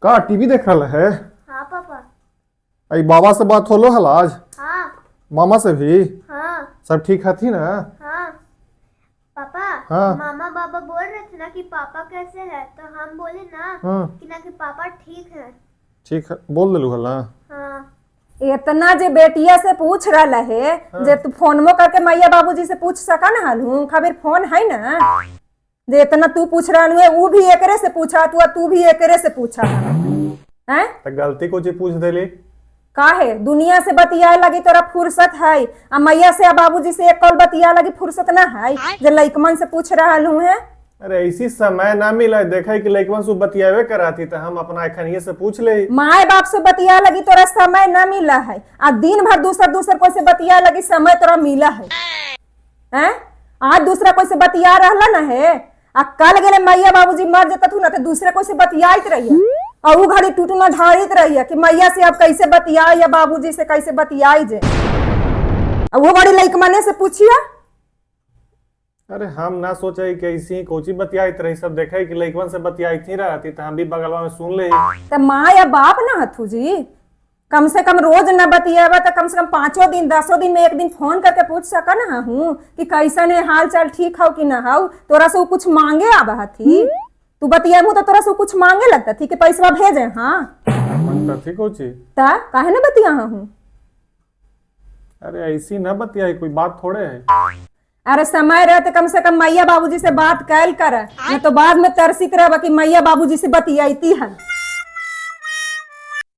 का टीवी देख रहा है? हाँ पापा। आई बाबा से बात होलो हल आज? हाँ। मामा से भी? हाँ। सब ठीक हथी ना? हाँ पापा। हाँ। मामा बाबा बोल रहे थे ना कि पापा कैसे है, तो हम बोले ना हाँ। कि ना कि पापा ठीक है। ठीक है, बोल दिलू हल ना? हाँ। इतना जे बेटिया से पूछ रहा है जे तू फोनमो करके मैया बाबूजी से पूछ सका ना हलू? खबीर फोन है ना, जे इतना तू पूछ रहा है, ऊ भी एकरे से पूछा तू, तू भी एकरे से पूछा हैं। तो गलती को जी पूछ देली। काहे दुनिया से बतियाए लगी तोरा फुर्सत है आ मैया से आ बाबूजी से एक कॉल बतिया लगी फुर्सत ना है, जे लइकमन से पूछ रहा हूँ है? अरे, ऐसी समय ना मिला, देखे कि लइकवन से बतियावे कराती तो हम अपना एखनिए से पूछ ले। माए बाप से बतिया लगी तोरा समय न मिला है आ दिन भर दूसर दूसर कोई से बतिया लगी समय तोरा मिला है, हैं? आज दूसरा कोई से बतिया रहला ना है आ कल गेले मैया बाबूजी मर जता तू ना तो दूसरे कोई से बतियाइत रही और ऊ घड़ी टूटना ढारित रही है कि मैया से अब कैसे बतियाई या बाबूजी से कैसे बतियाई जे, आ वो घड़ी लइकमने से पूछिया। अरे, हम ना सोचे कि ऐसी ही कोची बतियाइत रही, सब देखे कि लइकवन से बतियाइत ही रहती तो हम भी बगलवा में सुन ले। त माँ या बाप ना हथू जी, कम से कम रोज न बतियाबा तो कम से कम 5 दिन 10 दिन में एक दिन फोन करके पूछ सका ना हूँ कि कैसन है, हाल चाल ठीक हौ कि ना हौ? तोरा से ऊ कुछ मांगे आबा हथी? तू बतियाबू तो तोरा से ऊ कुछ मांगे लगता थी कि पैसवा भेजे? हाँ। मंगता थी कोची? ता काहे ना बतिया हूँ? अरे, ऐसी ना बतियाई, कोई बात थोड़े है। अरे, समय रहते कम से कम मैया बाबूजी से बात कैल कर, न तो बाद में तरसित रह कि मैया बाबूजी से बतियाती है।